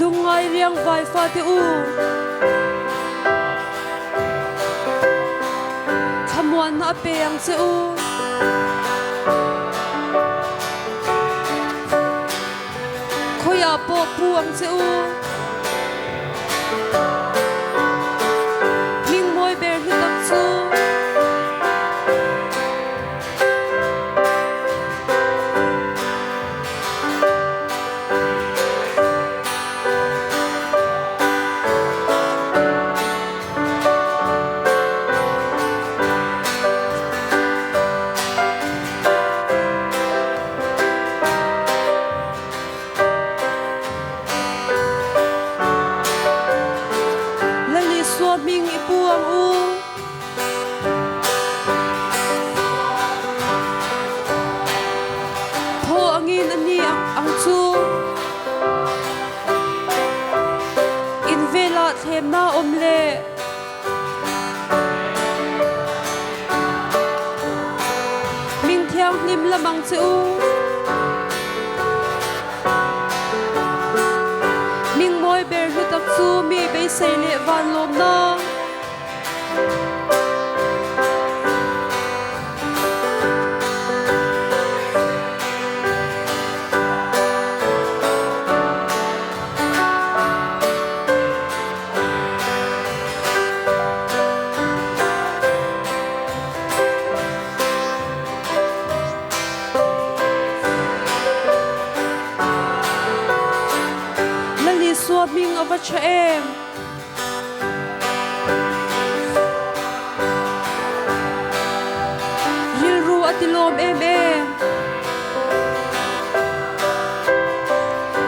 Lungngai riang vai fate u. Thlamuanna a pe ang che u. Khawiah pawh pu ang che u. Hmingmawi ber hlu tak chu. Lal Isua hming i pu ang u. Thaw angin a ni ang chu. Inn velah thlemna awm le. Hming thianghlim lam ang che u. Hming mawi ber hlu tak chu mi beisei leh vanlawmna. Lal Isua hming a va tha em? Rilru a ti lawm em em.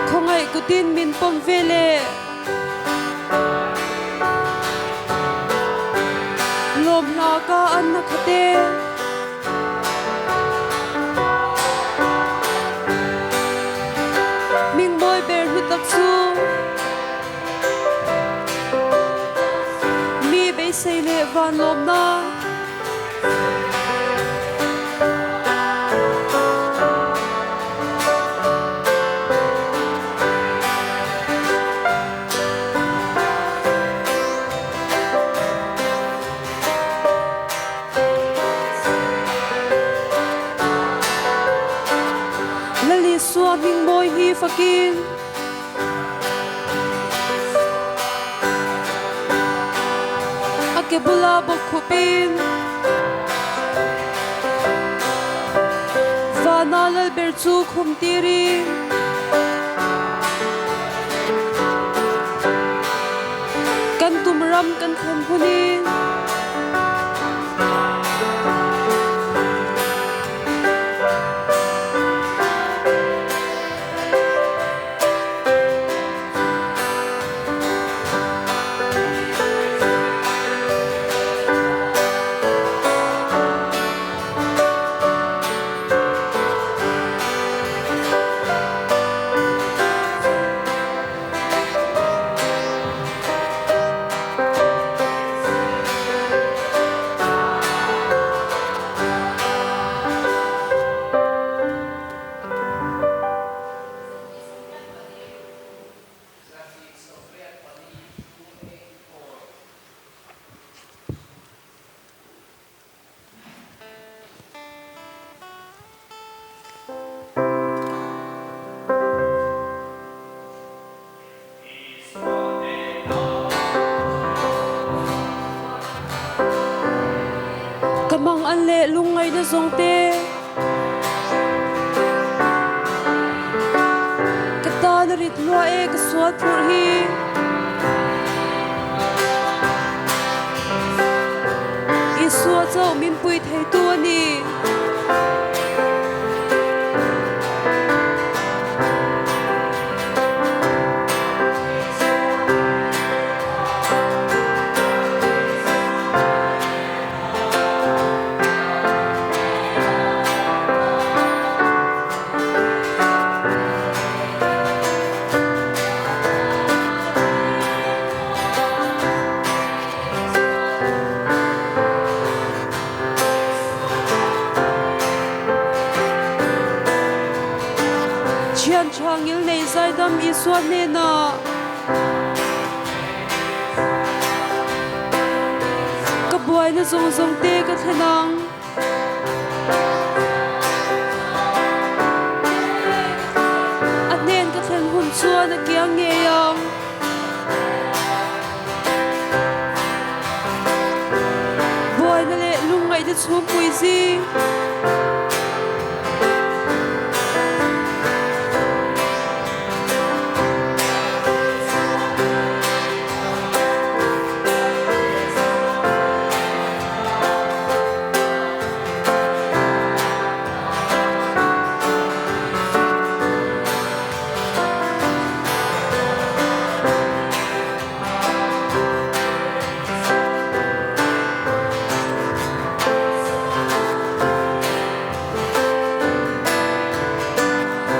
Khawngaih kutin min pawm ve le. Lawm hla ka an na khat e. Hmingmawi ber hlu tak chu. Mi beisei leh vanlawmna. Lal Isua hmingmawi hi fakin. A ke bula bawk khupin vana lalber chu khum tirin kan tum ram kan thlen hunin Ka mang an leh lungngaihna zawng te. Ka tan a rit lua e ka sual phurh hi. Isua chauh min pui theitu a ni. Thian tha ngilnei zaidam Isua hnenah. Ka buaina zawng zawng te ka thlen ang. A hnen ka thlen hun chuan a kiang ngei ang. Buaina leh lungngaihna chhungpui zing.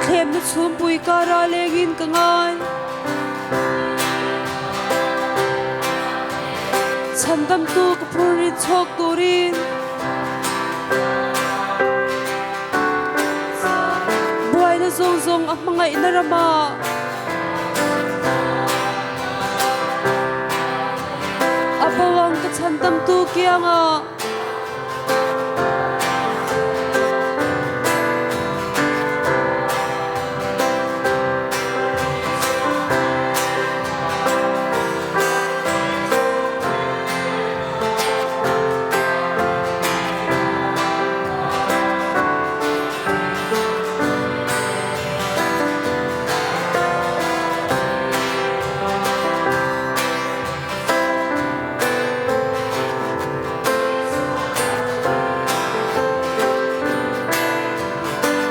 Thlemna chhumpui kara lengin ka ngai. Chhandamtu ka phurrit chhawk turin. Buaina zawng zawng a hmangaihna ramah. A bo ang ka chhandamtu kiangah.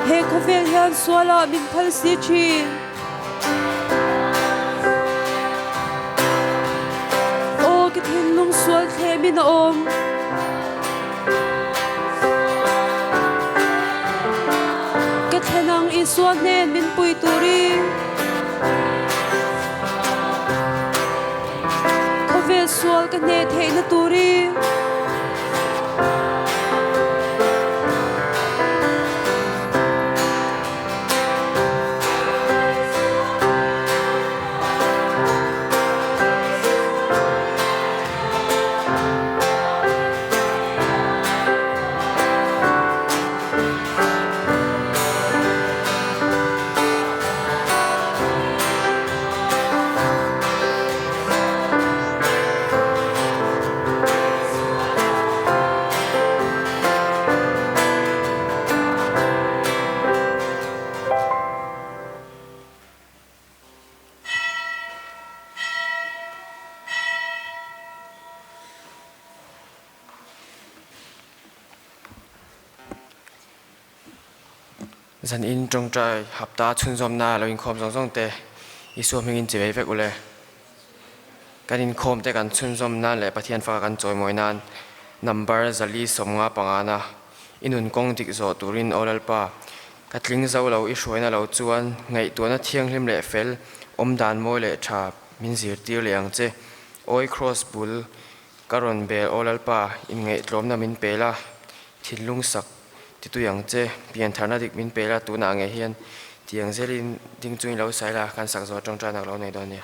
He khawvel hian sual ah min phal si thin. Aw ka thinlung sual thlem in a awm. Ka thlen ang Isua hnen min pui turin. Khawvel sual ka hneh theihna turin. Zan in tawngtai hapta chhunzawmna lo inkhawm zawng zawng te Isua hmingin chi vei vek ule. Kan inkhawm te kan chhunzawm nan leh Pathian faka kan chawimawi nan number 455 na i nun kawng dik zawh turin aw Lalpa ka tling zo lo i hruaina lo chuan ngaihtuahna thianghlim leh fel awmdan mawi leh tha min zirtir leh ang che. Awi Kraws bul ka rawn bel aw Lalpa inngaihtlawmna min pe la thinlung sak titui ang che piantharna dik min pe la tunah ngei hian tiang zelin ding chungin lo sai la kan sak zawh tawngtainak lo nei dawn nia.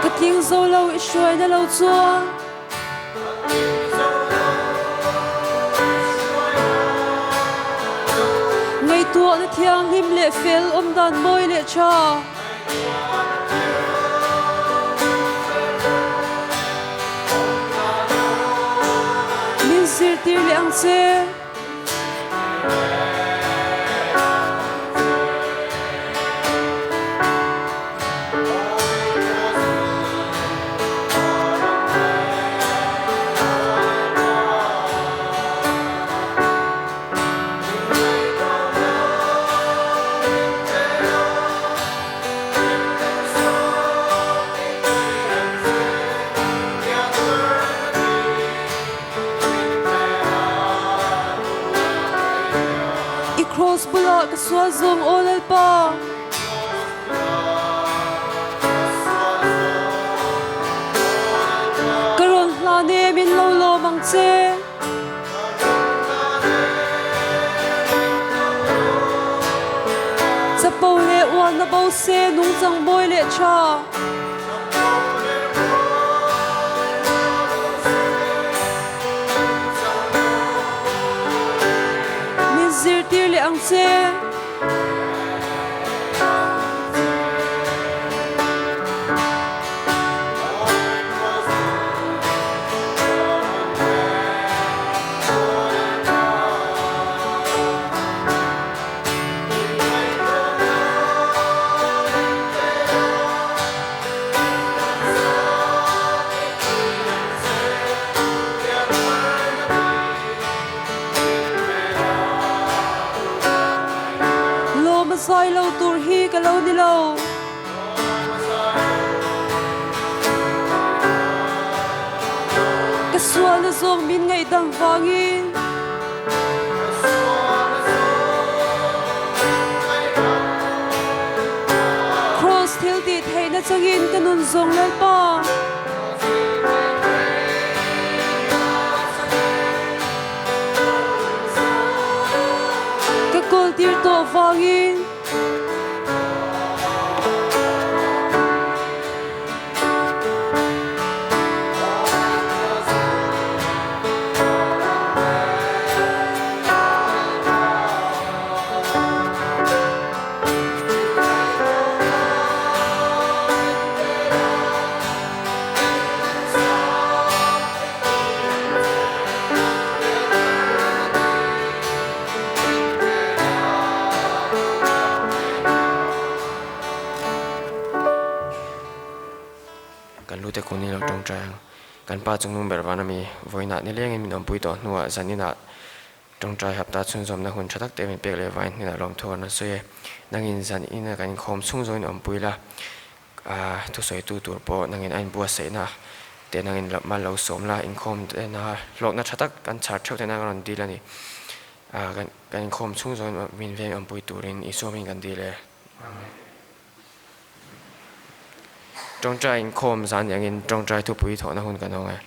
Ka tling zo lo i hruai na lo chuan. Ngaihtuah na thianghlim leh fel awm dan mawi leh tha. Min zirtir leh ang che. I cross bulah ka sual zawng aw Lalpa. ang che. Chapo leh ualna bo se nungchang mawi leh tha. Min zirtir leh ang che. Lawm a zai lo tur hi ka lo ni lo. Ka sualna zawng min ngaihdam vangin. Kraws thil tih theihna changin ka nun zawng Lalpa. Ka kawltir tawh vangin. Kan lu te kun in lo tawngtai ang. Kan pa chung nung ber van ami vawiinah nilengin min awmpui tawh hnuah zaninah tawngtai hapta chhunzawmna hun tha tak te min pek leh vain hnenah lawmthu an rawn sawi e. Nangin zanin a kan inkhawm chhung zawngin awmpui la. A thusawitu tur pawh nangin a inbuatsaihna te nangin mal lo sawm la, inkhawm tena hlawkna tha tak kan chhar theuh tena ka rawn dil a ni. Kan inkhawm chhung zawngin min veng awmpui turin Isua hmingin kan dil e. Amen. Tawngtai inkhawm zan iangin tawngtai thupui thawhna hun kan hawng e.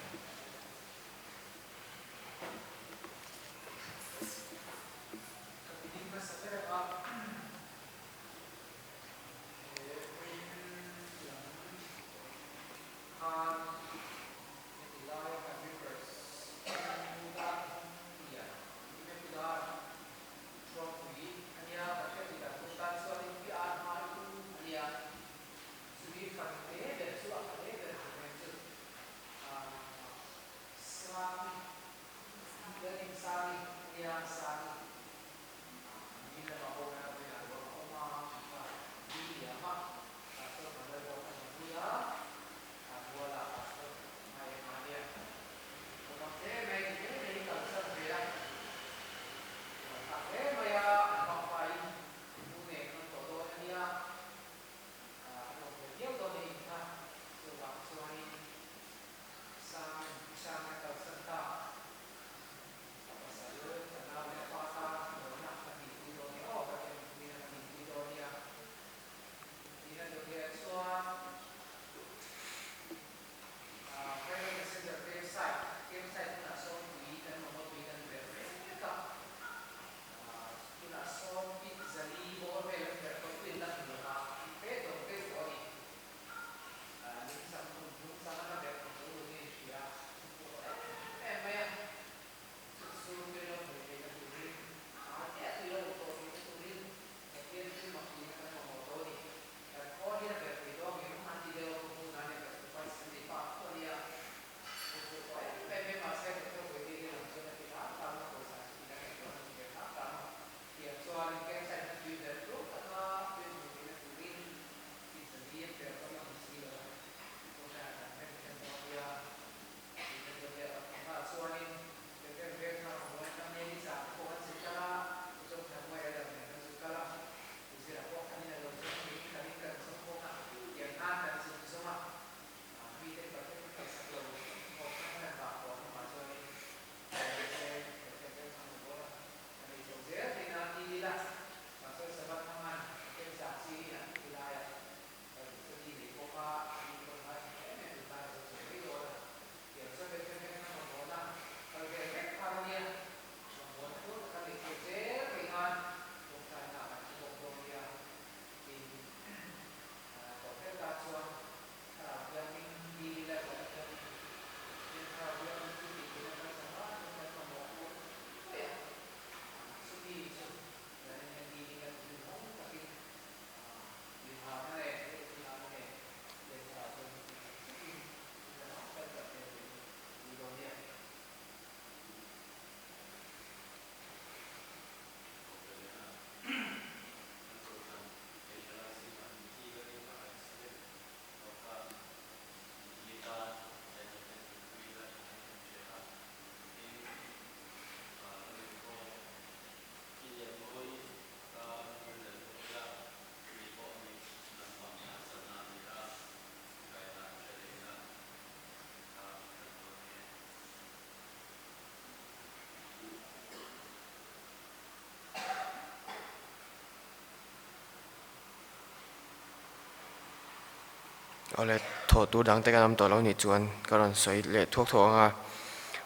Awle, thawh tur dang te kan awm tawh lo nih chuan ka rawn sawi leh thuak thuak ang a.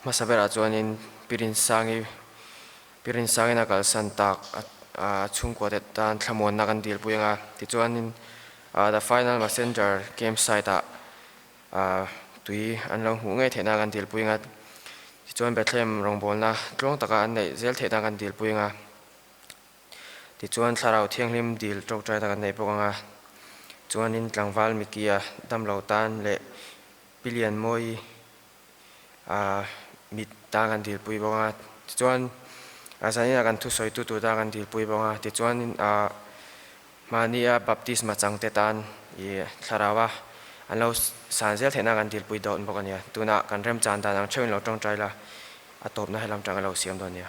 Hmasa berah chuanin Pirinsangi Pirinsangin a kalsan tak a chhungkua te tan thlamuanna kan dilpui ang a. Tichuanin The Final Messenger camp site ah tui an lo hmuh ngei theihna kan dilpui ang a. Tichuan Bethlehem rawngbawlna tluang taka an neih zel theihna kan dilpui ang a. Tichuan Thlarau Thianghlim dil tawngtai tak an nei bawk ang a, chuanin tlangval Mikia damlo tan leh Pi Lianmawi a mit tan kan dilpui bawk ang a, tichuan a zanin a kan thusawitu tur tan kan dilpui bawk ang a, tichuanin a mahnia baptisma changte tan i Thlarau a an lo san zel theihna kan dilpui dawn bawk a nia. Tunah kan remchan dan ang theuhin lo tawngtai la, a tawpna helam tang a lo siam dawn nia.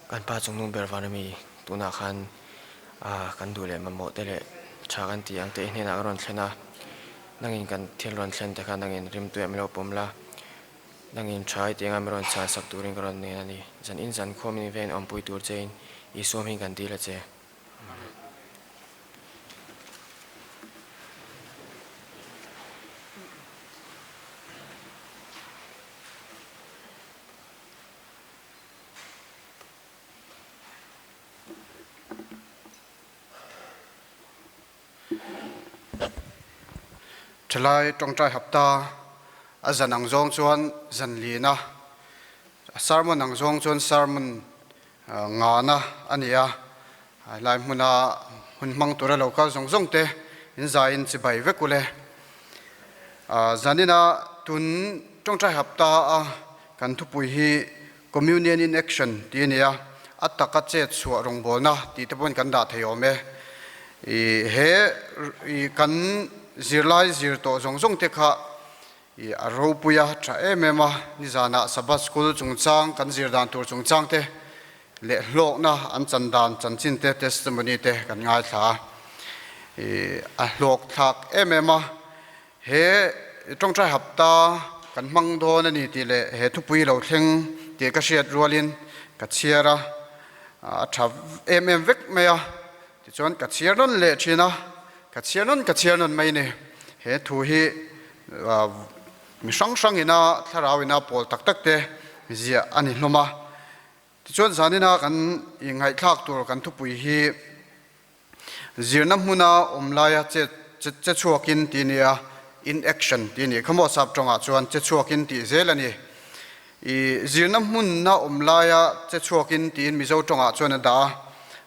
Kan pa chungnung ber vana mi tunah khan ah kan duh leh mamawh te leh tha kan tih ang te i hnenah ka rawn thlen a, nangin kan thil rawn thlen te kha nangin rimtuiah min lo pawm la, nangin tha i tih anga min rawn chhan sak turin ka rawn nen a ni. Zan in zan khuam in vein awmpui tur chein Isua hming kan dil a che. Thalai tawngtai hapta a zan ang zawng chuan zan lina, a sermon ang zawng chuan sermon Ngana a ni a. Helai hmuna hun hmang tura lo kal zawng zawng te in zaiin chibai vek ule. Zanina tun tawngtai hapta a kan thupui hi Communion in Action tih a ni a, a taka chet chhuah rawngbawlna tih te pawhin kan dah thei awm e. He kan zirlai zir tawh zawng zawng te kha I a ropui a tha em em a, nizanah Sabbath School chungchang kan zir dan tur chungchang te leh hlawkna an chan dan chanchin te testimony te kan ngaithla a. I a hlawk thlak em em a, he tawngtai hapta kan hmang dawn a ni tih leh he thupui lo thleng tih ka hriat rualin ka chhiar a, a tha em em vek mai a. Tichuan ka chhiar nawn leh thin a, ka chhiar nawn ka chhiar nawn mai ni. He thu hi mi hrang hrang ina thlarau ina pawl tak tak te ziah a ni hlawm a. Tichuan zanina kan ingaihthlak tur kan thupui hi zirna hmuna awm laia che che chhuakin tih a ni a, in action tih a ni. Khawmaw sap tawngah chuan che chhuakin tih zel a ni. I zirna hmunna awm laia che chhuakin tiin Mizo tawngah chuan a dah a.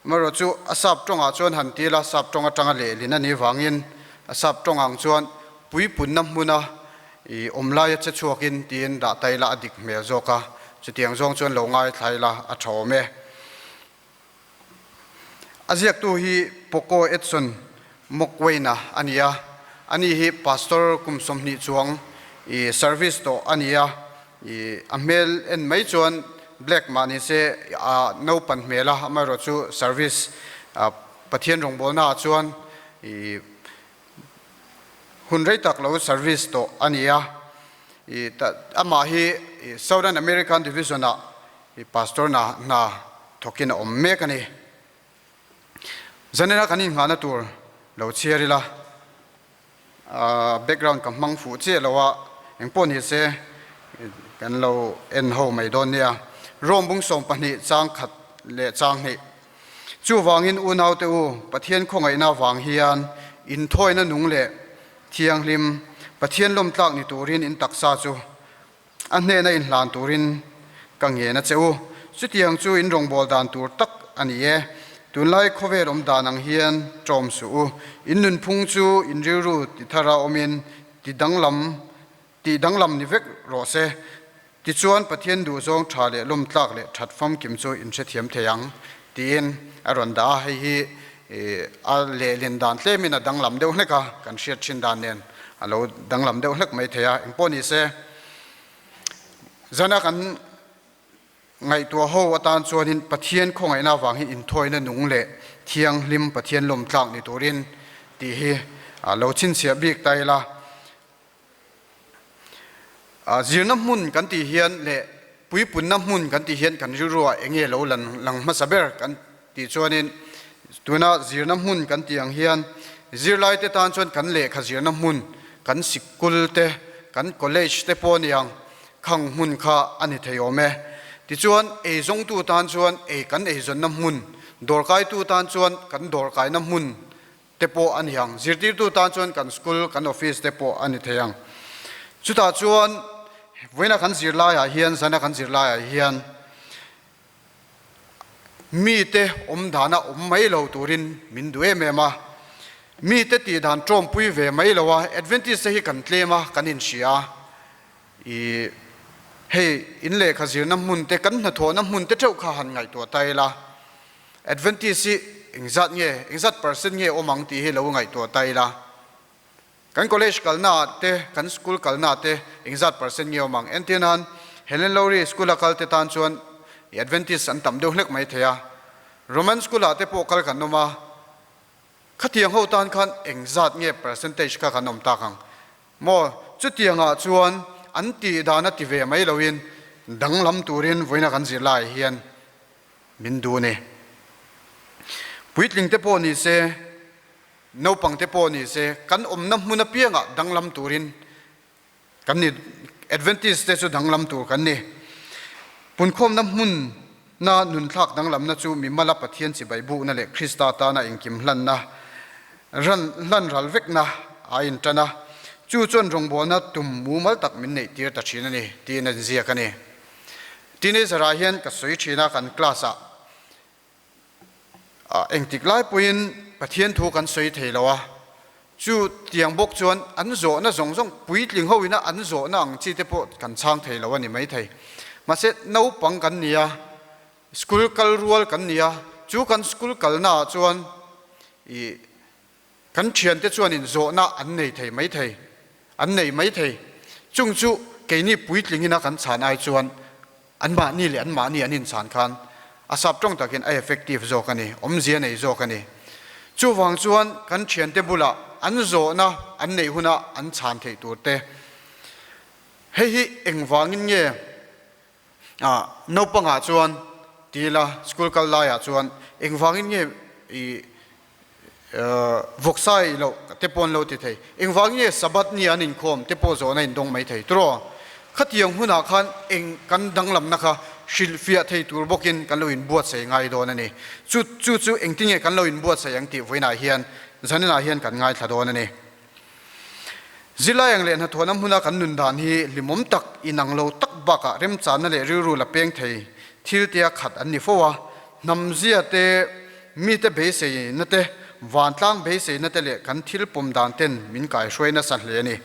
Amaherawh chu a sap tawngah chuan han ti ila sap tawng atanga lehlin a nih vangin a sap tawng ang chuan puipunna hmuna i awm laia che chhuakin tiin dah ta ila a dik hmel zawk a, chutiang zawng chuan lo ngaithla ila a tha awm e. A ziaktu hi Poco Edson Mokwena a ni a, ani hi Pastor kum 20 chuang i service tawh a ni a, i a hmel en mai chuan black mah ni se a naupan hmel a, amaherawh chu service Pathian rawngbawlna ah chuan i hun rei tak lo service tawh a ni a, i amah hi Southern American Division ah I pastor na hna thawkin a awm mek a ni. Zanina kan inghahna tur lo chhiar ila, background ka hmang fuh chiah lo a, engpawh ni se kan lo en ho mai dawn nia. Rome bung 12 chang khat leh chang hnih. Chuvangin unaute u, Pathian khawngaihna vang hian inthawina nung leh thianghlim, Pathian lawmtlak ni turin in taksa chu A hnena inhlan turin ka ngen a che u. Chutiang chu in rawngbâwl dan tur tak a ni e. Tunlai khawvel awm dan ang hian ṭawm suh u. In nunphung chu in rilru ti thara awmin ti danglam tih danglam ni vek rawh se. Tichuan Pathian duhzawng ṭha leh lawmtlak leh ṭhat famkim chu in hrethiam thei ang, tiin a rawn dah a. Hei hi a lehlin dan tlemin a danglam deuh hlek a, kan hriat ṭhin dan nen a lo danglam deuh hlek mai thei a, engpawh ni se zana kan ngaihtuah ho atan chuanin Pathian khawngaihna avang hi inthawina nung leh thianghlim Pathian lawmtlak ni turin tih hi a lo chhinchhiah bik ta ila. Zirna hmun kan tih hian leh puipunna hmun kan tih hian kan rilruah eng nge lo lang hmasa ber kan tih chuanin tuna zirna hmun kan tih ang hian zirlaite tan chuan kan lehkha zirna hmun, kan sikul te, kan college te pawh a ni ang, khang hmun kha a ni thei awm e. Tichuan eizawngtu tan chuan ei kan eizawnna hmun, dawrkaitu tan chuan kan dawrkaina hmun te pawh a ni ang. Zirtirtu tan chuan kan school, kan office te pawh a ni thei ang. Chutah chuan vawiina kan zirlaiah hian, zana kan zirlaiah hian mite awm dana awm mai lo turin min duh em em a. Mite tih dan tawmpui ve mai lo a, Adventist te hi kan tlem a, kan inhria a. I hei in lehkha zirna hmun te, kan hnathawhna hmun te theuh kha han ngaihtuah ta ila. Adventist hi engzat nge, engzat percent nge awm ang tih hi lo ngaihtuah ta ila. Kan college kalna ah te, kan school kalna ah te engzat percent nge awm ang? Entir nan, Helen Lowry school a kal te tan chuan Adventist an tam deuh hlek mai thei a. Roman school ah te pawh kal kan awm a. Khatiang ho tan khan engzat nge percentage kha kan awm tak ang? Maw, chutiangah chuan an tih dan a ti ve mai loin danglam turin vawiina kan zir laiah hian min duh a ni. Puitling te pawh ni se, naupang te pawh ni se, kan awmna hmun apiangah danglam turin kan ni. Adventist te chu danglam tur kan ni. Punkhawmna hmun na nunthlak danglamna chu mimala Pathian chibai bukna leh Krista tana engkim hlanna, ran hlan ral vekna a intan a, chu chuan rawngbawlna tum mumal tak min neih tir ta thin a ni, tiin a inziak a ni. Teenager ah hian ka sawi thin a, kan class ah. Engtik lai pawhin Pathian thu kan sawi thei lo a, chu tiang bawk chuan an zawhna zawng zawng puitling ho ina an zawhna ang chi te pawh kan chhang thei lo a ni maithei. Mahse naupang kan ni a, school kal rual kan ni a, chu kan school kalna ah chuan ih Kan thiante chuanin zawhna an nei thei mai thei, an nei mai thei. Chung chu keini puitlingina kan chhan ai chuan anmahni leh anmahni an inchhan khan a sap tawng takin a effective zawk a ni, awmzia nei zawk a ni. Chuvang chuan kan thiante bulah an zawhna an neih huna an chhan theih tur te, hei hi engvangin nge Naupangah chuan ti ila school kal laiah chuan engvangin nge i vawksai loh te pawh an lo ti thei, engvangin nge Sabbath ni an inkhawm te pawh zawhna in dawng mai thei turaw? Khatiang hunah khan eng kan danglamna kha hrilhfiah thei tur bawkin kan lo inbuatsaih ngai dawn a ni. Chu chu chu engtinge kan lo inbuatsaih ang tih vawiinah hian zaninah hian kan ngaithla dawn a ni. Zilai ang leh hnathawhna hmuna kan nun dan hi hlimawm tak, inang lo tak bakah remchanna leh rilru la peng thei thil tia khat an ni fo a. Hnamzia te, mite beiseina te, vantlang beiseina te leh kan thil pawm dan ten min kaihruai nasa hle a ni.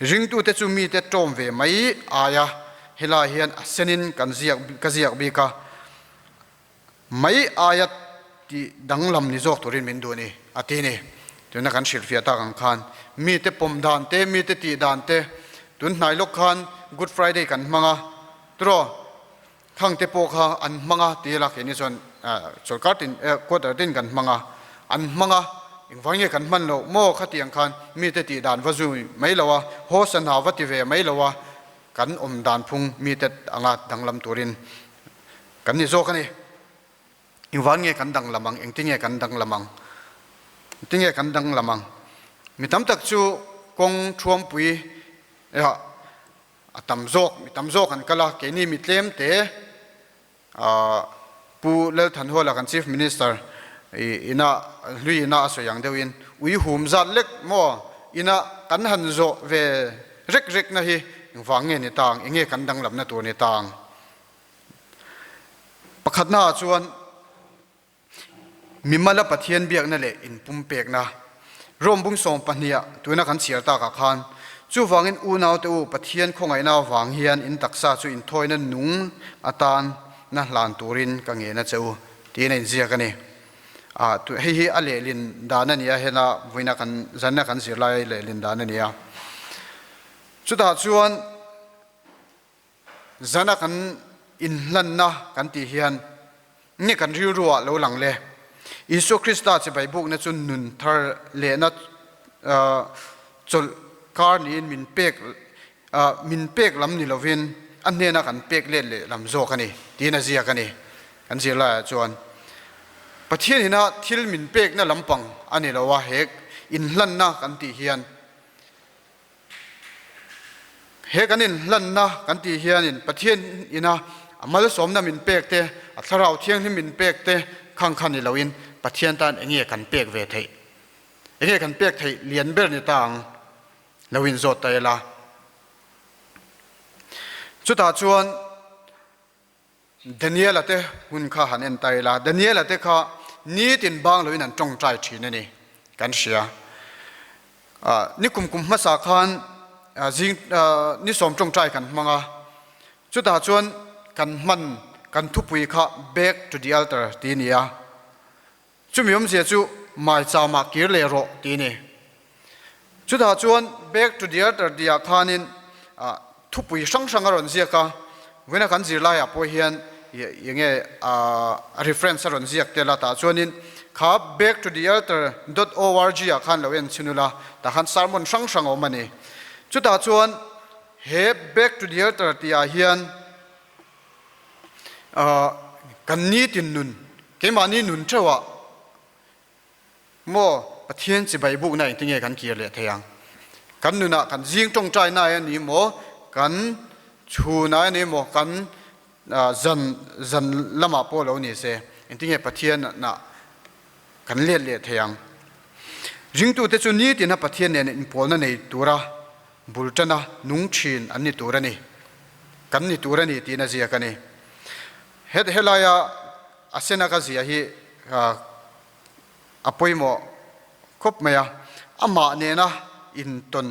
Ringtute chu mite tawm ve mai aia helai hian a senin kan ziak ka ziak bik a. Mai aia tih danglam ni zawk turin min duh a ni, a ti ni. Tuna kan hrilhfiah tak ang khan mite pawm dan te, mite tih dan te, tun hnai lawk khan Good Friday kan hmang a, tiraw thang te pawh kha an hmang a ti ila keini chuan sorkar tin quarter tin kan hmang a, an hmang a, engvang nge kan hman loh maw khati ang khan mite tih dan va zui mai lo a, haw sanha va ti ve mai lo a, kan awm dan phung mite anga danglam turin Kan ni zawk a ni. Engvan nge kan danglam ang? Engtin nge kan danglam ang? Engtin nge kan danglam ang? Mi tam tak chu kawng thuampui ah a tam zawk, mi tam zawk an kal a, keini mi tlem te Pu Lalthanhawla kan Chief Minister ina hlui ina a sawi ang deuhin ui hum zat lek maw ina kan han zawh ve rek rek na hi engvang nge ni ta ang? Enge kan danglamna tur ni ta ang? Pakhatna ah chuan mimala Pathian biakna leh inpumpekna Rom bung 12 ah tuna kan chhiar tak ah khan chuvangin unaute u Pathian khawngaihna avang hian in taksa chu inthawina nung atan na hlan turin ka ngen a che u tiin a inziak a ni. Ah hei hi a lehlin dan a ni a, hena vawiina kan zanna kan zirlai lehlin dan a ni a. Chutah chuan Zana kan inhlanna kan tih hian nge kan rilru ah lo lang le? Isua Krista chibai bukna chu nun thar lehna chawlh kar niin min pek min pek lam ni lovin a hnena kan pek let leh lam zawk a ni tiin a ziak a ni. Kan zirlaiah chuan Pathian ina thil min pekna lampang a ni lo a, he inhlanna kan tih hian He kan inhlanna kan tih hianin Pathian ina a malsawmna min pek te, a thlarau thianghlim min pek te khang kha ni loin Pathian tan enge kan pek ve theih? Enge kan pek theih lian ber ni ta ang? Lo inzawt ta ila. Chutah chuan Daniela te hun kha han en ta ila, Daniela te kha nitin bang loin an tawngtai thin a ni kan hria. Ni kum kum hmasa khan zing ni sawm tawngtai kan hmang a, chutah chuan kan hman kan thupui kha Back to the Altar ti a ni a. Chumi awmzia chu maichama kir leh rawh ti a ni. Chutah chuan Back to the Altar tihah khanin thupui hrang hrang a rawn ziak a, vawiina kan zirlaiah pawh hian eng nge a reference a rawn ziak tel a, tah chuanin kha back to the altar dot org ah khan lo en chhin ula, tah khan sermon hrang hrang a awm a ni. Chutah chuan he Back to the Altar tihah hian Kan nitin nun, keimahni nun theuhah maw Pathian chibai bukna engtin nge kan kir leh thei ang? Kan nunah kan zing tawngtaina a ni maw, kan chhunah a ni maw, kan zan zan lamah pawh lo ni se, engtin nge Pathianah kan let leh thei ang? Ringtute chu nitina Pathian nen inpawlna nei tura Bul tana nung thin an ni tur a ni. Kan ni tur a ni tiin a ziak a ni. Het helaia a sena ka zia hi a pawimawh khawp mai a, amah nena intawn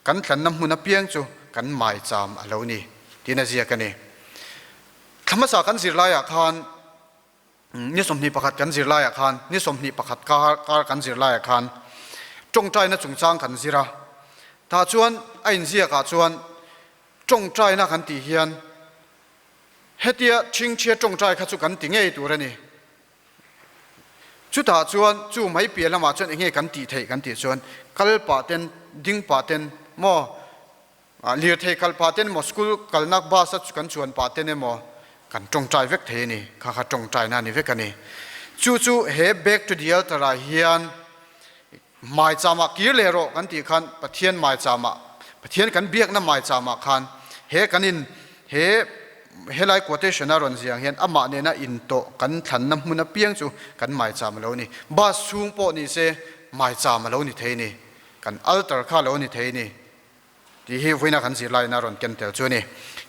kan thlanna hmun apiang chu kan maicham a lo ni tiin a ziak a ni. Thla hmasa kan zir laiah khan ni 21 kan zir laiah khan ni 21 kar kar kan zir laiah khan tawngtaina chungchang kan zir a, tah chuan a inziakah chuan tawngtaina kan tih hian hetia chhingchhia tawngtai kha chu kan ti ngei tur a ni. Chutah chuan chu mai piah lamah chuan enge kan tih theih kan tih chuan kal pah ten ding pah ten maw lirthei kal pah ten emaw school kalna bus a kan chuan pah ten emaw kan tawngtai vek thei a ni. Kha kha tawngtaina a ni vek a ni. Chu chu he back to the altar ah hian maicham ah kir leh rawh kan tih khan Pathian maicham ah Pathian kan biakna maicham ah khan he kan in he helai quotation a rawn ziang hian amah nena intawh kan thlanna hmun apiang chu kan maicham a lo ni. Bus chhung pawh ni se maicham a lo ni thei a ni. Kan altar kha a lo ni thei a ni tih hi vawiina kan zirlaiin a rawn ken tel chu a ni.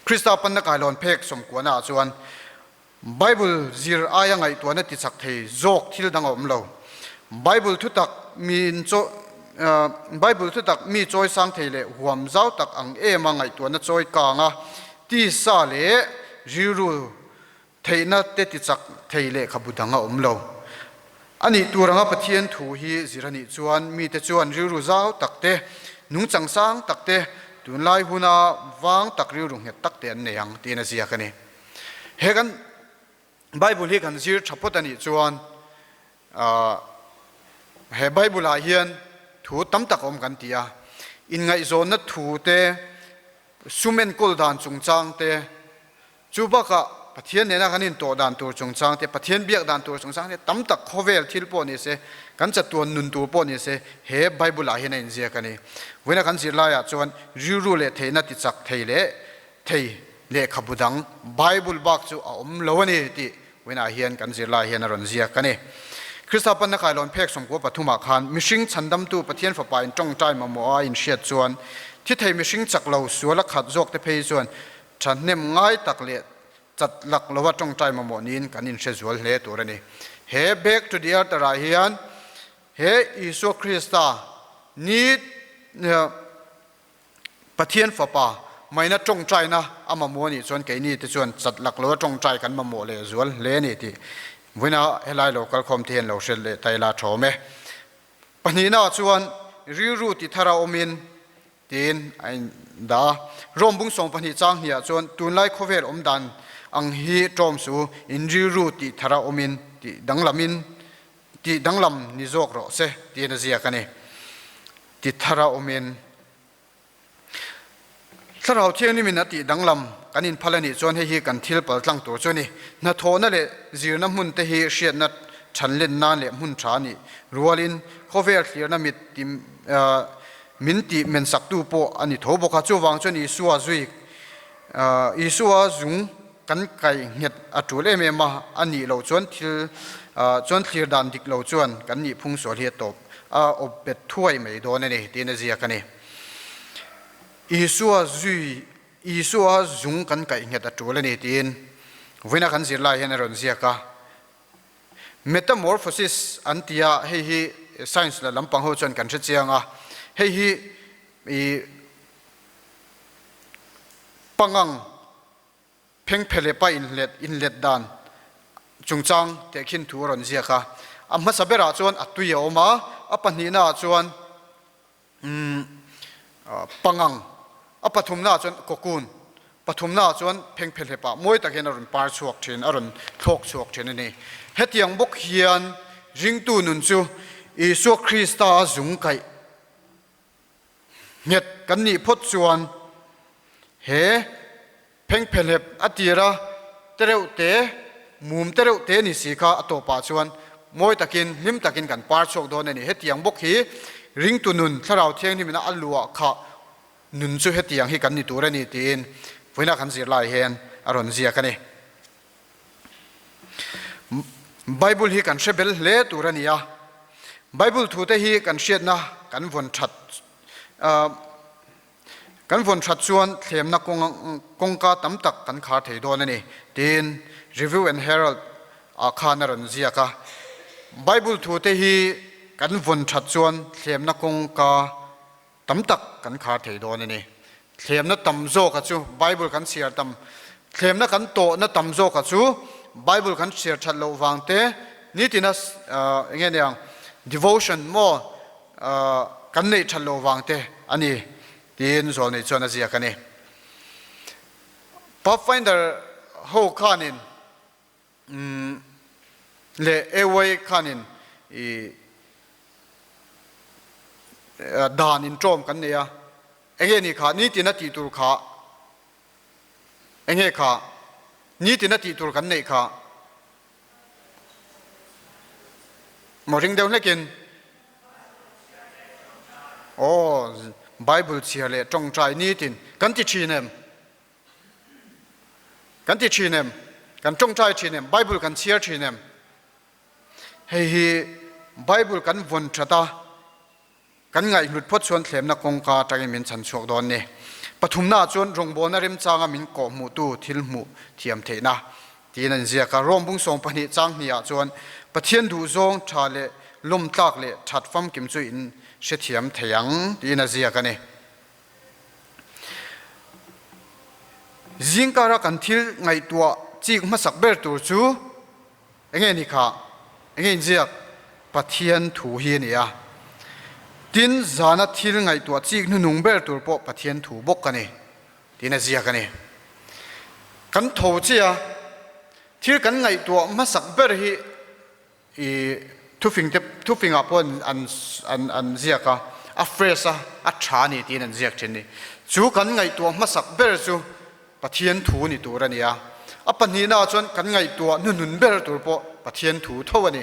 Krista panna kailawn phek sawmkuahna ah chuan Bible zir aia ngaihtuahna tichak thei zawk thil dang a awm lo. Bible thutak mi Bible thutak mi chawi sang thei leh huam zau tak ang ema ngaihtuahna chawi kang a, tisa leh rilru theihna te tichak thei lehkhabu dang a awm lo. A nih tur anga Pathian thu hi zir a nih chuan mite chuan rilru zau tak te, nungchang sang tak te, tunlai huna vang tak rilru nghet tak te an nei ang tiin a ziak a ni. He kan Bible hi kan zir tha phawt a nih chuan he Bible ah hian thu tam tak a awm kan ti a, inngaihzawnna thu te, sum enkawl dan chungchang te, chu bakah Pathian nena kan intawh dan tur chungchang te, Pathian biak dan tur chungchang te tam tak khawvel thil pawh ni se, kan chatuan nun tur pawh ni se he Bible ah hian a inziak a ni. Vawiina kan zirlaiah chuan rilru leh theihna tichak thei leh thei lehkhabu dang Bible bak chu a awm lo a ni tih vawiinah hian kan zirlai hian a rawn ziak a ni. Krista panna kailawn phek 13 ah khan mihring chhandamtu Pathian Fapa in tawngtai mamawh a inhriat chuan thi thei mihring chak lo sual a khat zawk te phei chuan thahnem ngai tak leh chat lak lova tawngtai mamawh niin kan inhre zual hle tur a ni. He Back to the Earth ah hian he Isua Krista ni Pathian Fapa maina tawngtaina a mamawh anih chuan keini te chuan chat lak lo a tawngtai kan mamawh leh zual hle a ni tih vawiina helai lo kalkhawm te hian lo hriat leh ta ila thawm e. Pahnihna ah chuan rilru ti thar a awmin tiin a in dah a. Rome bung 12 chang hnih ah chuan tunlai khawvel awm dan ang hi tawm su in rilru ti thar a awmin tih danglamin tih danglam ni zawk rawh se tiin a ziak a ni. Ti thar a awmin Thlarau Thianghlimin a tih danglam kan inphal a nih chuan hei hi kan thil pal tlang tur chu a ni. Hnathawhna leh zirna hmun te hi hriatna than len nan leh hmun tha a nih rualin khawvel thlirna mit ti min tih mensaktu pawh a ni tho bawk a. Chuvang chuan Isua zui Isua zung kan kai nghet a tul em em a, a nih loh chuan thil chuan thlir dan dik lo chuan kan nih phung sual hi a tawp a awp bet thuai mai dawn a ni tiin a ziak a ni. Isua zui Isua zung kan kaih nghet a tul a ni tiin vawiina kan zirlai hian a rawn ziak a. Metamorphosis an ti a, hei hi science la lampang ho chuan kan hre chiang a, hei hi i pangang Phengphe leh pa inhlet inlet dan chungchang tehkhin thu a rawn ziak a. A hmasa berah chuan a tui a awm a, a pahnihna ah chuan umm pangang, a pathumna ah chuan cocoon, pathumna ah chuan phengphe hlepah mawi tak hian a rawn par chhuak thin, a rawn thlawk chhuak thin a ni. Hetiang bawk hian ringtu nun chu Isua Krista a zung kaih Nghet kan nih phawt chuan he phengphehlep a tira tereuh te, mum tereuh te ni si kha a tawpah chuan mawi takin, hlim takin kan par chhuak dawn a ni. Hetiang bawk hi ringtu nun Thlarau Thianghlimina a luah khah nun chu hetiang hi kan ni tur a ni tiin vawiina kan zirlai hian a rawn ziak a ni. Bible hi kan hre bel hle tur a ni a, Bible thute hi kan hriatna kan vawn that kan vawn that chuan thlemna kawngka tam tak kan khar thei dawn a ni tiin Review and Herald ah khan a rawn ziak a. Bible thu te hi kan vawn that chuan thlemna kawngka tam tak kan khar thei dawn a ni. Thlemna tam zawka chu Bible kan chhiar tam, thlemna kan tawhna tam zawka chu Bible kan chhiar that loh vang te, nitina eng nge niang devotion maw kan neih that loh vang te a ni tiin Zawlnei chuan a ziak a ni. Pathfinder ho khanin leh AY khanin i dan inṭawm kan nei a, enge ni kha nitin a tih tur kha enge kha nitin a tih tur kan neih kha maw ring deuh hlekin aw Bible chhiar leh tawngtai nitin kan ti thin em? Kan ti thin em? Kan tawngtai thin em? Bible kan chhiar thin em? Hei hi Bible kan vawn that a, kan ngaihhlut phawt chuan thlemna kawngka atangin min chhan chhuak dawn ni. Pathumna ah chuan rawngbawlna remchanga min kawhhmuhtu thil hmuh thiam theihna tiin an ziak a. Rome bung 12 chang hnih ah chuan Pathian duhzawng tha leh lawmtlak leh that famkim chu in hrethiam thei ang tiin a ziak a ni. Zingkara kan thil ngaihtuah chik hmasak ber tur chu enge ni kha? Enge inziak? Pathian thu hi a ni a. Tin, zana thil ngaihtuah chik hnuhnung ber tur pawh Pathian thu bawk a ni tiin a ziak a ni. Kan tho chiah a, thil kan ngaihtuah hmasak ber hi I thufing te thufing ah pawh an an an ziak a, a fresh a, a tha a ni tiin an ziak thin ni. Chu kan ngaihtuah hmasak ber chu Pathian thu ni tur a ni a. A pahnihna ah chuan kan ngaihtuah hnuhnun ber tur pawh Pathian thu tho a ni.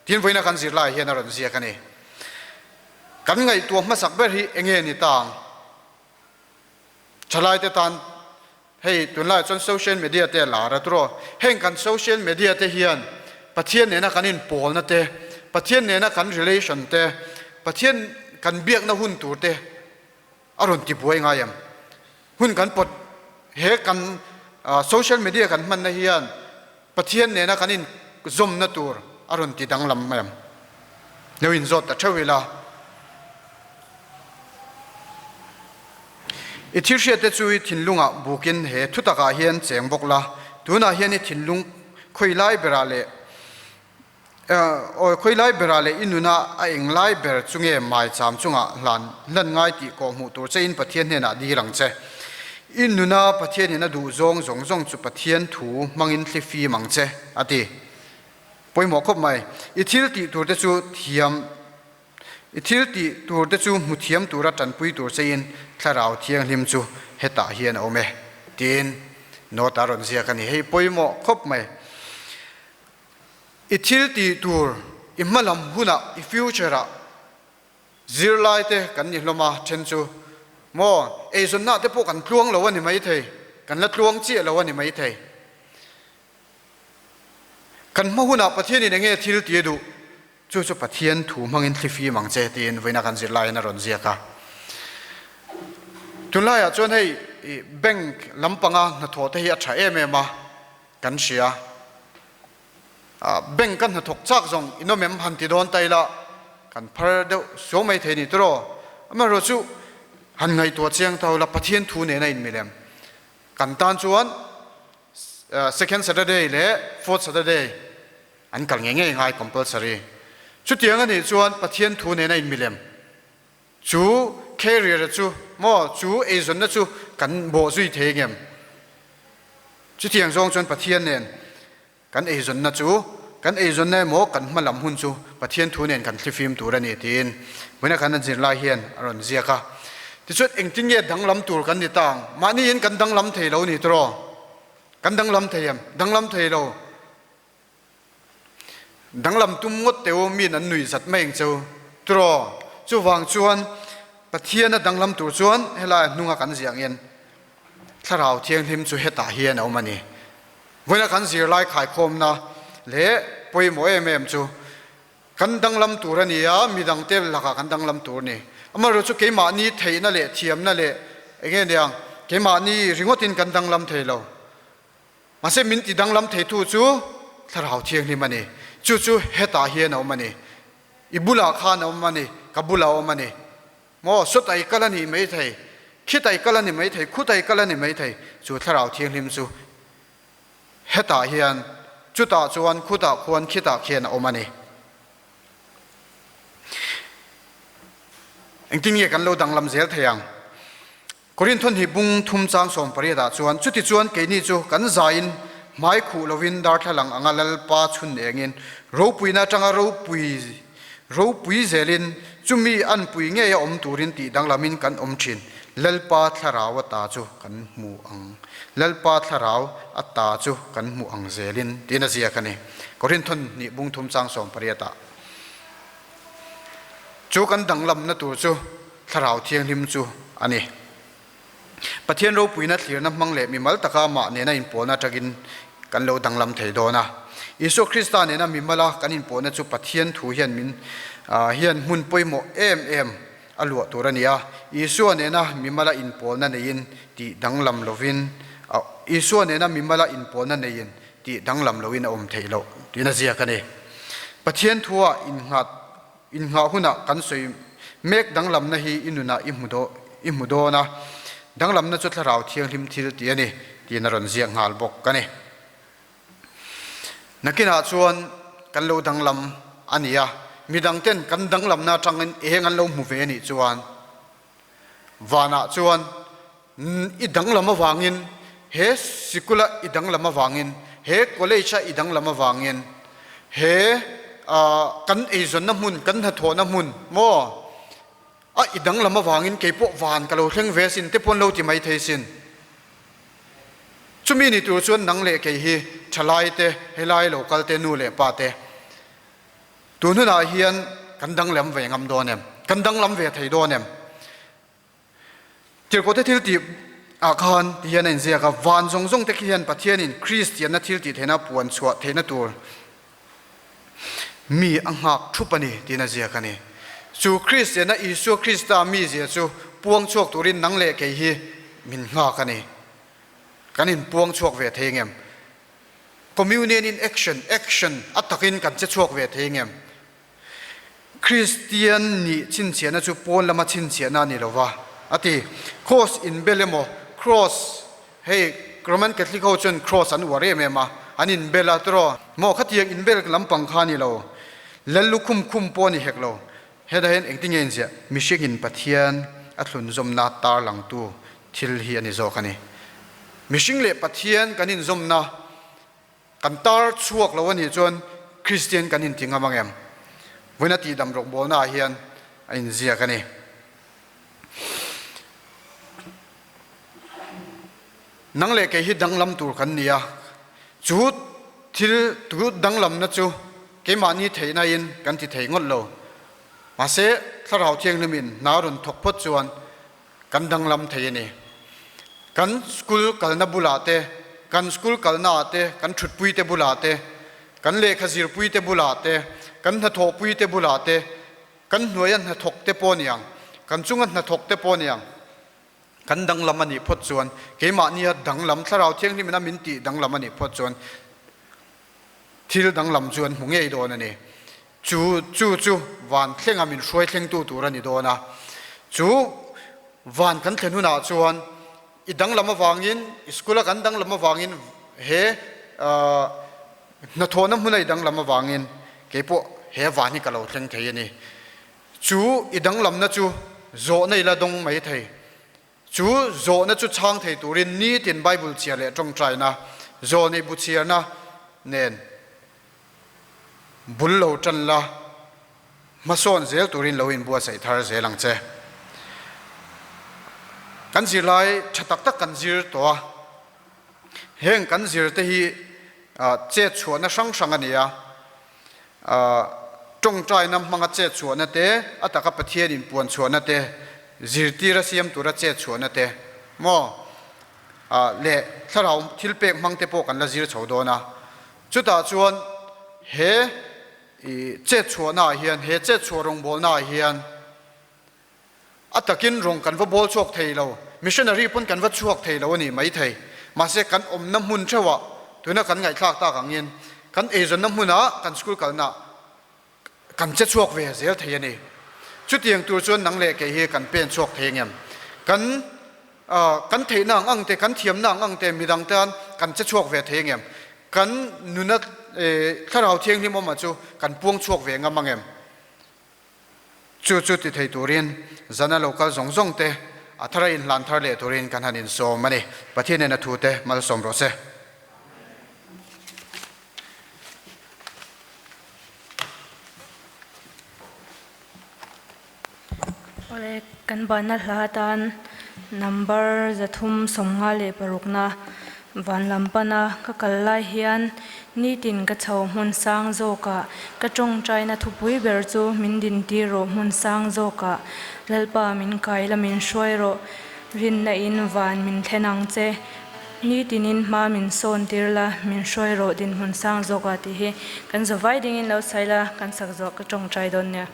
Tin vawiina kan zirlai hian a rawn ziak a ni. Kan ngaihtuah hmasak ber hi enge ni ta ang? Thalaite tan Hei tunlaiah chuan social media te a lar a turaw. Heng kan social media te hian Pathian nena kan inpawlna te, Pathian nena kan relation te, Pathian kan biakna hun tur te a rawn ti buai ngai em? Hun kan pawt he kan social media kan hmanna hian Pathian nena kan inzawmna tur a rawn ti danglam em? Lo inzawt ta theuh ila. I thil hriatte chu i thinlungah bukin he thutakah hian cheng bawk la, tunah hian i thinlung khawi lai berah leh awi khawi lai berah leh i nuna a eng lai ber chu nge maicham chungah hlan hlan ngai tih kawh hmuh tur chein Pathian hnenah dil ang che. I nuna Pathianin a duh zawng zawng zawng chu Pathian thu hmangin thli fim ang che, a ti. Pawimawh khawp mai. I thil tih turte chu thiam I thil tih tur te chu hmu thiam tura tanpui tur chein Thlarau Thianghlim chu hetah hian a awm e, tiin note a rawn ziak a ni. Hei pawimawh khawp mai. I thil tih tur i hmalam hunah, i future ah zirlai te kan ni hlawm a, then chu maw eizawnna te pawh kan tluang lo a ni maithei, kan la tluang chiah lo a ni maithei. Kan hma hunah Pathianin enge thil ti a duh? Chu chu Pathian thu hmangin thli fim ang che tiin vawiina kan zirlaiin a rawn ziak a. Tunlaiah chuan hei bank lampanga hnathawh te hi a tha em em a kan hria. Bank a hnathawk chak zawng inawm em han ti dawn ta ila kan phar deuh suau mai thei ni tiraw. Amaherawhchu han ngaihtuah chiang tho ila Pathian thu nena inmilem kan tan chuan second Saturday leh fourth Saturday An kal ngei ngei ngai compulsory. Chutiang a nih chuan Pathian thu nena inmilem chu carrier chu maw chu eizawnna chu kan bawh zui thei ngem? Chutiang zawng chuan Pathian nen kan eizawnna chu kan eizawnna emaw kan hma lam hun chu Pathian thu nen kan thlifim tur a ni tiin vawiina kan an zirlai hian a rawn ziak a. Tichuan engtin nge danglam tur kan ni ta ang? Mahniin kan danglam thei lo ni tiraw? Kan danglam thei em? Danglam thei lo. Danglam tum ngawt teu min an nui zat mai ang cheu tiraw? Chuvang chuan Pathian a danglam tur chuan helai hnunga kan ziah angin Thlarau Thianghlim chu hetah hian a awm a ni. Vawiina kan zirlai khaikhawmna leh pawimawh em em chu kan danglam tur a ni a, midangte lakah kan danglam tur a ni. Amaherawhchu chu keimahni theihna leh thiamna leh enge niang keimahni ringawtin kan danglam thei lo. Mahse min ti danglam theitu chu Thlarau Thianghlim a ni. Chu chu hetah hian a awm a ni. I bulah khan a awm a ni, ka bulah a awm a ni. Maw, sawta i kal a nih maithei, khita i kal a ni maithei, khuta i kal a ni maithei, chu Thlarau Thianghlim chu hetah hian, chutah chuan, khutah khuan, khitah khian a awm a ni. Engtin nge kan lo danglam zel thei ang? Korinthon hi bung thum chang 18 ah chuan, Chutichuan keini chu kan zaiin hmai khuh lovin darthlalang anga Lalpa chhun engin ropuina atanga ropui ropui zelin chumi anpui ngei a awm turin tih danglamin kan awm thin. Lalpa thlarau a ta chu kan hmu ang. Lalpa thlarau a ta chu kan hmu ang zelin tiin a ziak a ni. Korinthon hnih bung thum chang 18 ah. Chu kan danglamna tur chu Thlarau Thianghlim chu a ni. Pathian ropuina thlirna hmang leh mimal taka amah nena inpawlna atangin kan lo danglam thei dawn a. Isua Krista nena mimala kan inpawlna chu Pathian thu hian min hian hmun pawimawh em em a luah tur a ni a. Isua nena mimala inpawlna neiin tih danglam lovin Isua nena mimala inpawlna neiin tih danglam loin a awm theih loh tiin a ziak a ni. Pathian thua innghat Innghah hunah kan sawi mek danglamna hi i nunah i hmu daw i hmu dawn a, danglamna chu Thlarau Thianghlim thil tih a ni tiin a rawn ziak nghal bawk a ni. Nakinah chuan kan lo danglam a ni a, midangten kan danglamna atangin eng an lo hmu ve a nih chuan vanah chuan i danglam avangin, he sikula i danglam avangin, he college-a i danglam avangin, he kan eizawnna hmun, kan hnathawhna hmun maw a i danglam avangin kei pawh van ka lo thleng ve asin te pawh an lo ti mai thei sin. Chumi ni tur chuan nang leh kei hi thalai te, helai lo kal te, nu leh pa te tun hunah hian kan danglam ve ngam dawn em? Kan danglam ve thei dawn em? Tirhkohte thil tih ah khan ti hian a inziak a, van zawng zawng te khi hian Pathianin Kristianna thil tih theihna puan chhuah theihna tur mi a nghak thup a ni tiin a ziak a ni. Chu Kristianna Isua Krista mizia chu puang chhuak turin nang leh kei hi min nghak a ni. Kan inpuang chhuak ve thei ngem? Communion in action, action a takin kan che chhuak ve thei ngem? Kristian nih chhinchhiahna chu pawn lama chhinchhiahna a ni lo va, a ti. Cross inbel emaw, cross, hei Roman Catholic ho chuan cross an uar em em a, an inbel a tiraw? Maw khatiang inbel lampang kha a ni lo, lal lukhum khum pawh a ni hek lo. Hetah hian engtin nge inziah? Mihringin Pathian a thlunzawmna tarlangtu thil hi a ni zawk a ni. Mihring leh Pathian kan inzawmna Kan tar chhuak lo a nih chuan Kristian kan inti ngam ang em? Vawiina tihdam rawngbawlna ah hian a inziak a ni. Nang leh kei hi danglam tur kan ni a, chu thil tu danglamna chu keimahni theihna in kan ti thei ngawt lo. Mahse, Thlarau Thianghlimin hna rawn thawk phawt chuan Kan danglam thei a ni. Kan school kalna bulah te, kan school kalna ah te, kan thutpui te bulah te, kan lehkha zirpui te bulah te, kan hnathawhpui te bulah te, kan hnuaia hnathawk te pawh niang, kan chunga hnathawk te pawh niang, kan danglam a nih phawt chuan, keimahnia danglam, Thlarau Thianghlimina min tih danglam a nih phawt chuan thil danglam chu an hmu ngei dawn a ni. Chu chu chu van thlenga min hruai thlengtu tur a ni dawn a. Chu van kan thlen hunah chuan i danglam avangin, i school-a kan danglam avangin, he hnathawhna hmuna i danglam avangin keipawh he van hi ka lo thleng thei a ni. Chu i danglamna chu zawhna i la dawng mai thei. Chu zawhna chu chhang thei turin nitin Bible chhiar leh tawngtaina, zawhneih bu chhiarna nen Bul lo tan la, hmasawn zel turin lo inbuatsaih thar zel ang che. Kan zirlai tha tak tak kan zir tawh a, heng kan zir te hi chet chhuahna hrang hrang a ni a, tawngtaina hmanga chet chhuahna te, a taka Pathian inpuan chhuahna te, zirtira siam tura chet chhuahna te maw leh thlarau thilpek hmang te pawh kan la zir chho dawn a. Chutah chuan he i chet chhuahna ah hian, he chet chhuah rawngbawlna ah hian a takin rawng kan va bawl chhuak thei lo, missionary pawn kan va chhuak thei lo a ni maithei. Mahse kan awmna hmun theuhah tuna kan ngaihthlak tak angin Kan eizawnna hmunah, kan school kalnaah kan che chhuak ve zel thei a ni. Chutiang tur chuan nang leh kei hi kan pen chhuak thei ang em? Kan kan theihna ang ang te, kan thiamna ang ang te midang tan kan che chhuak ve thei ang em? Kan nuna thlarau thianghlim awmah chu kan puang chhuak ve ngam ang em? Chu chu ti thei turin zana lo kal zawng zawng te a thara inhlan thar leh turin kan han insawm a ni. Pathianin a thu te malsawm rawh se. Awle, kan banna hla atan number 356 na van lam pana ka kal lai hian nitin ka chho hmun sang zawkah ka tawngtaina thupui ber chu min dintir rawh hmun sang zawkah Lalpa min kai la min hruai rawh rinna in van min thlen ang che. Nitinin hma min sawn tir la, min hruai rawh dinhmun sang zawk a tih hi kan zavai dingin lo sawi la, kan sak zawh ka tawngtai dawn nia.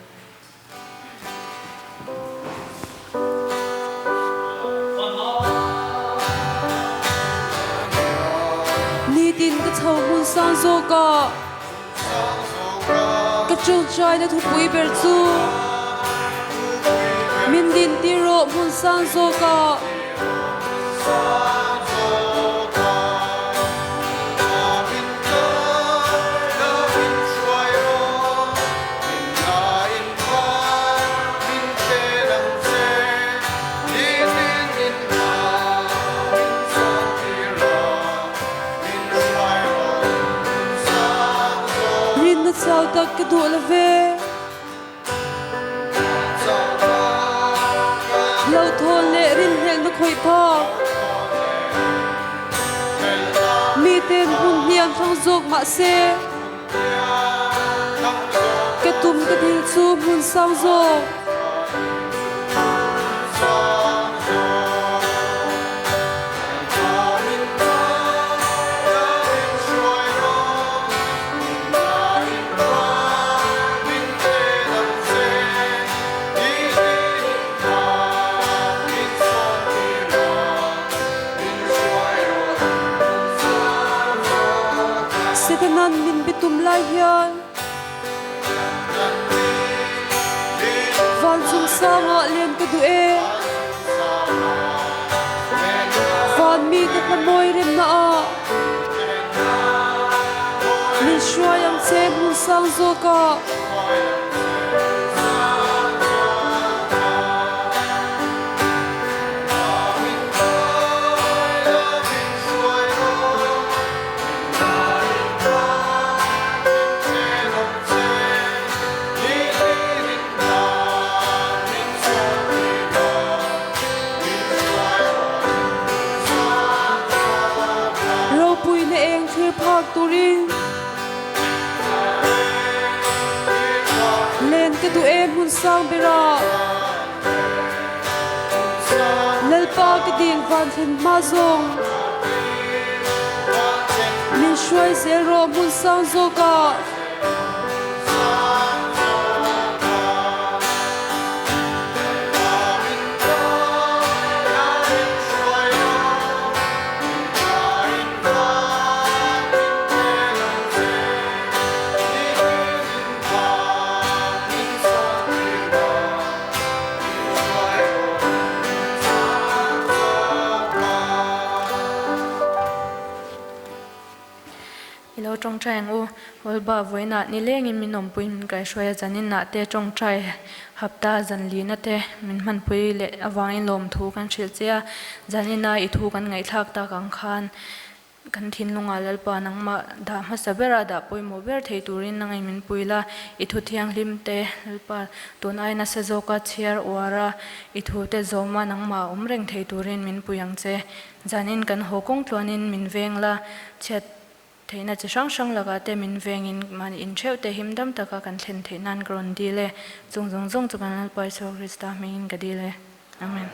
Nitin ka chho hmun sang zawk a, ka tawngtaina thupui ber chu min din tir rawh hmun sang zawk a. Rinna chau tak ka duh lo ve. Hlauhthawn leh rinhlelhna khawih phak. Miten hmun hniam thlang zawk mah se, ka tum ka dil chu hmun sang zawk. Setanan min bitum lai hian vancung sangah len ka duh e. Vanmi ka hlamawi remna ah min hruai ang che hmun sang zawk ah. Ropuina eng thlir phak turin len ka duh e hmun sang berah Lalpa ka dil van thlen hma zawng min hruai zel rawh hmun sang zawkah. I lo tawngtai ang u. Hawlba vawiinah nilengin min awmpuiin min kaihruai a, zaninah te tawngtai hapta zanlina te min hmanpui leh avangin lawmthu kan hrilh che a, zanina i thu kan ngaihthlak tak ang khan kan thinlungah Lalpa nangmah dah hmasa bera dah pawimawh ber thei turin nangin min pui la, i thu thianghlim te Lalpa tun ai nasa zawka chhiar uar a, i thu te zawma nangmah awm reng thei turin min pui ang che. Zanin kan haw kawng tluanin min veng la, chhiat theihna chi hrang hrang lakah te min vengin mahni intheuh te him dam taka kan thlen theih nan ka rawn dil e. Chung zawng zawng chu kan Lalpa Isua Krista hmingin ka dil e. Amen.